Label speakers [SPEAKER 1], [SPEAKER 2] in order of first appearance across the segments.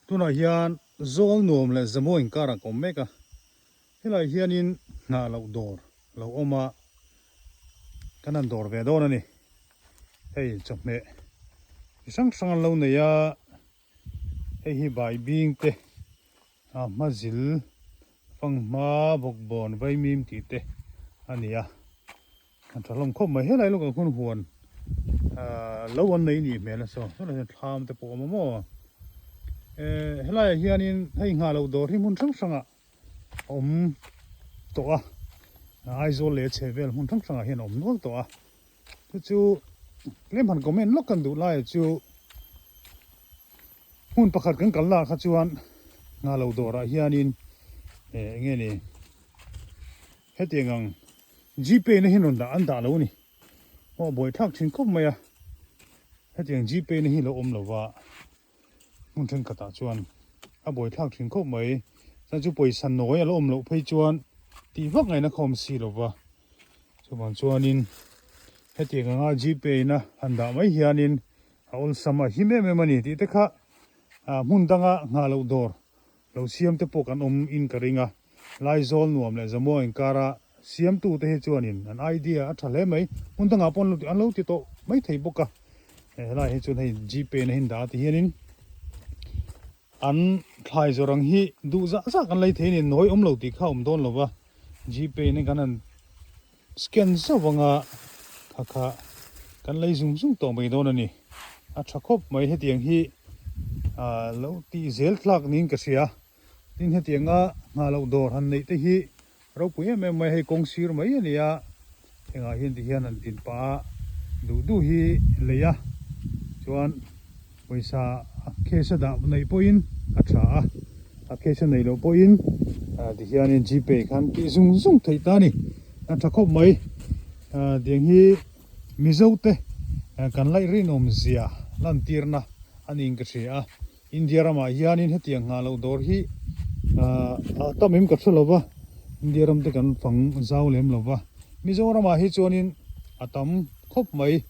[SPEAKER 1] Tunah hian zawl nuam leh zamaw inkarah ka awm mek a, helaiah hianin hnah loh dawr lo awm a, kan han dawr ve dawn a ni. Hei chawhmeh chi hrang hrang an lo nei a, hei hi baibing te a hmazil fanghma bawkbawn vaimim tih te a ni a. An tha hlawm khawp mai helai lawkah khuan huan ahh lo an nei nih hmel a saw tunah hian thlam te pawh a awm a maw eh helaiah hianin hei nghah loh dawr hi hmun hrang hrangah a awm tawh a Aizawl leh a chheh vel hmun hrang hrangah hian a awm nual tawh a chu chu tlem han comment lawk kan duh laiah chu hmun pakhat kan kal lah kha chuan nghah loh dawrah hianin eh eng nge ni. Hetiang ang Gpay na hi rawn dah an dah lo a ni. Aw buai thlak thin khawp mai a. Hetiang Gpay na hi lo awm lo va, hmun thenkhatah chuan a buai thlak thin khawp mai. Chuan chu pawisa nawi a lo awm loh phei chuan tih vak ngaihna kha awm si lo va. Chuvang chuanin hetiang anga Gpay na han dah mai hianin a awlsam a him em em a ni tih te kha hmun danga nghah loh dawr Lo siam te pawh kan awm in ka ring a, Laizawl nuam leh Zamua inkara siamtu te hi chuanin an idea a tha hle mai, hmun dangah pawh an lo ti tawh mai thei bawk a, helai hi chuan hei Gpay na hi an dah a ti hianin an thlai zawrh ang hi duh zah zah kan lei thei a ni, nawi awm lo tih kha a awm dawn lo va, Gpay na kan han Scan zauh anga kha kha kan lei zung zung tawh mai dawn a ni. A tha khawp mai hetiang hi ah lo tih zel tlak niin ka hria. Tin hetianga nghah loh dawr han neih te hi ropui em em mai hei kawng sir mai a ni a. Hengah hian ti hian han din pah a duh duh hi lei a chuan Pawisa a cash a dah neih pawhin a tha a, a cash a neih loh pawhin tihianin gpay khan tih zung zung theih ta a ni. A tha khawp mai. Tiang hi Mizo te kan laih rinawm zia lantirna a niin ka hria a. India ramah hianin hetiang nghah loh dawr hi a tam em ka hre lo va, India ram te kan fang zau lem lo va. Mizoramah hi chuanin a tam khawp mai.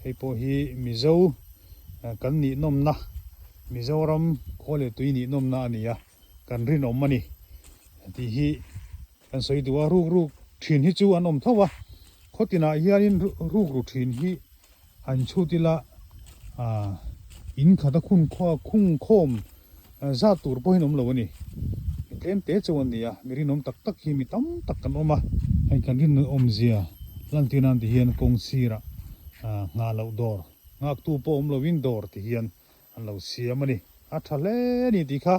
[SPEAKER 1] Hei pawh hi Mizo kan nih nawmna, Mizoram khua leh tui nih nawmna a ni a, kan rinawm a ni tih hi kan sawi duh a. Ruk ruk thin hi chu an awm tho a, khaw tinah hianin ruk ru thin hi han chhut ila in khat a khun khung khawm Zat tur pawhin awm lo a ni. Mi tlem te chu an ni a, mi rinawm tak tak hi mi tam tak kan awm a. Hei kan rinawm zia lantir nan ti hian kawng sirah nghah loh dawr, nghaktu pawh awm lovin dawr ti hian an lo siam a ni. A tha hle a ni tih kha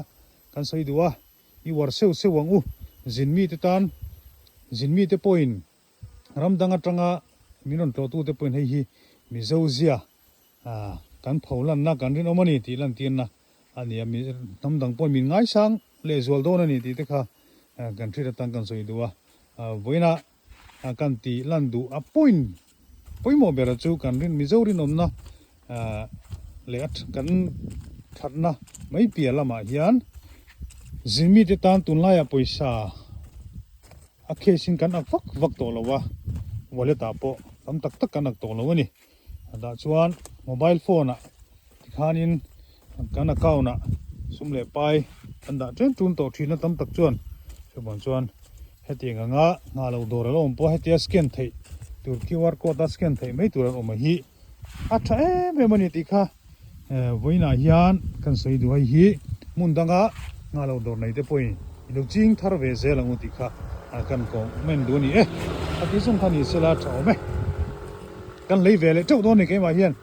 [SPEAKER 1] kan sawi duh a, i uar seuh seuh ang u. Zin mite tan, zin mite pawhin ram dang atanga min rawn tlawhtute pawhin hei hi Mizo zia kan pho lanna kan rinawm a ni tih lantirna a ni a, hnam dang pawhin min ngaisang leh zual dawn a ni tih te kha kan hriat atan kan sawi duh a, vawiina kan tih lan duh a point pawimawh bera chu kan rin Mizo rinawmna leh a kan thatna mai piah lamah hian zirmite tan tunlaiah pawisa a case in kan ak vak vak tawh lo a, wallet ah pawh tam tak tak kan ak tawh lo a ni. Dah chuan mobile phone ah tikhanin kan account ah sum leh pai kan dah ṭen ṭun tawh ṭhin a tam tak chuan chuvang chuan hetiang anga nghah loh dawr a lo awm pawh hetia scan theih tur QR code a scan theih mai tur an awm hi a ṭha em em a ni tih kha vawiinah hian kan sawi duh hei hi hmun danga nghah loh dawr nei te pawhin i lo ching thar ve zel ang u tih kha kan comment duh a ni e a tih zawng kha ni sela a ṭha awm e. Kan lei ve leh teuh dawn a ni keimah hian.